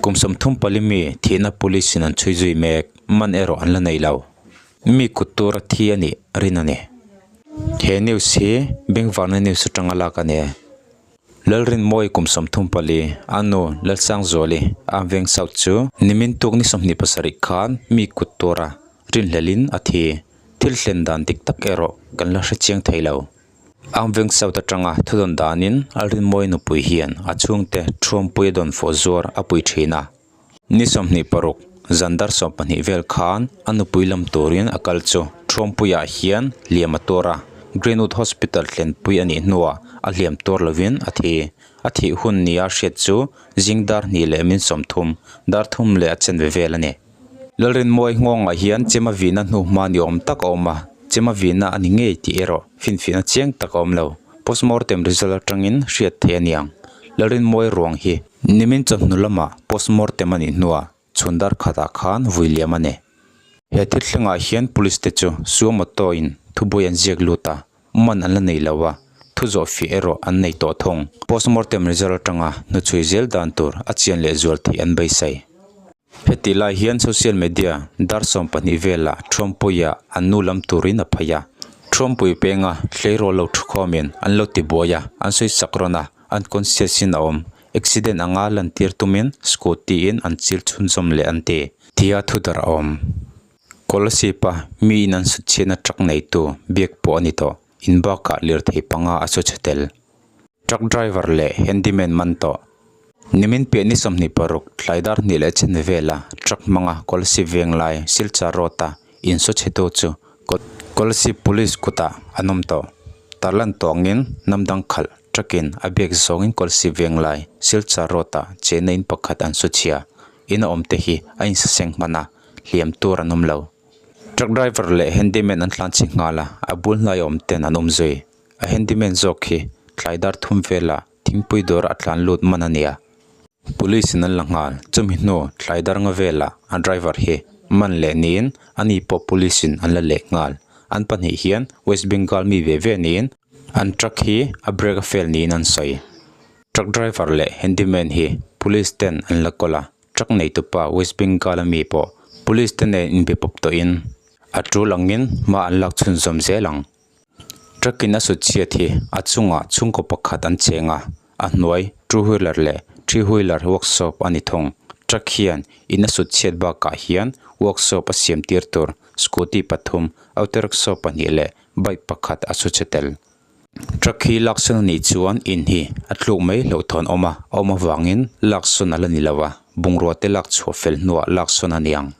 Kum 34 mi thihna police in an chhui zui mek, man erawh an la nei lo. Mi kut tura thi a nih rin a ni. He news hi Bengvarna news atanga lak a ni e. Lalrinmawi kum 34, a nu Lalsangzuali, Amveng South chu nimin tuk ni 27 khan mi kut tura rinhlelhin a thi. Thil thlen dan dik tak erawh kan la hrechiang thei lo. Amveng South atanga thudawn danin Lalrinmawi nupui hian a chhungte Thuampui a dawn fawh zuar a pui thin a. Ni 26, zan dar 12 vel khan a nupui lam turin a kal chu Thuampuiah hian hliam a tuar a, Greenwood Hospital thlenpui a nih hnuah a hliam tuar lovin a thi. A thih hun nia hriat chu zing dar hnih leh min 30, dar thum leh a chenve vel a ni. Lalrinmawi nghawngah hian chema vihna hnuhma ni awm tak a awm a, chema vihna a ni ngei tih erawh finfiahna chiang tak a awm lo. Postmortem result atangin hriat theih a niang. Lalrinmawi ruang hi nimin chawhnu lamah postmortem a nih hnuah chhun dar khatah khan vui liam a ni. He thil thlengah hian police te chu suo moto in thubuai an ziak lut a, man an la nei lo a, thu zawh fiah erawh an nei tawh thung. Postmortem result atanga hnuchhui zel dan tur a chian leh zual theih an beisei. Heti lai hian social media dar 12 velah Thuampuia an nu lam turin a phei a. Thuampui penga tleirawl lo thukhawmin an lo ti buai a, an sawi sak rawn a, unconscious in a awm. Accident anga lantir tumin scooty in an chil chhunzawm leh an ti. Tia thu dar a awm. Kolasib-a mi in an sut chhiatna truck neitu biak pawh a ni tawh. In bakah lirthei panga a su chhe tel. Truck driver leh handyman man tawh. Nimin piah ni 26 tlai dar hnih leh chen vela truck hmanga Kolasib veng lai Silchar road-a in su chhetu chu Kolasib Police kutah an awm tawh. Tarlan tawngin hnam dang khalh truck-in a biak zawngin Kolasib veng lai Silchar road-ah chenna in pakhat an su chhia. In a awm te hi a insaseng hman a, hliam tur an awm lo. Truck driver leh handyman an tlan chhi nghal a, a bul hnai awm ten an awm zui. A handyman zawk hi tlai dar thum velah thingpui dawrah a tlan lut man a nia. Police in an la nghal, chumi hnu tlai dar nga velah a driver hi man leh niin ani pawh police in an la leh nghal. An pahnih hian West Bengal mi ve ve niin an truck hi a brake a fail niin an sawi. Truck driver leh handyman hi police ten an la kawl a, truck neitupa West Bengal ami pawh police te nen inbe pawp tawhin a tul angin hma an lak chhunzawm zel ang. Truck in a sut chhiat hi a chungah chhungkaw pakhat an cheng a, a hnuai two wheeler leh three wheeler workshop a ni thung. Truck hian in a sut chhiat bakah hian workshop a siam tir tur scooty pathum, auto rickshaw pahnih leh bike pakhat a su chhe tel. Truck hi laksawn a nih chuan in hi a tluk mai hlauhthawn awm a, a awm avangin laksawn a la ni lo a, bungrua te lak chhuah fel hnuah laksawn a ni ang.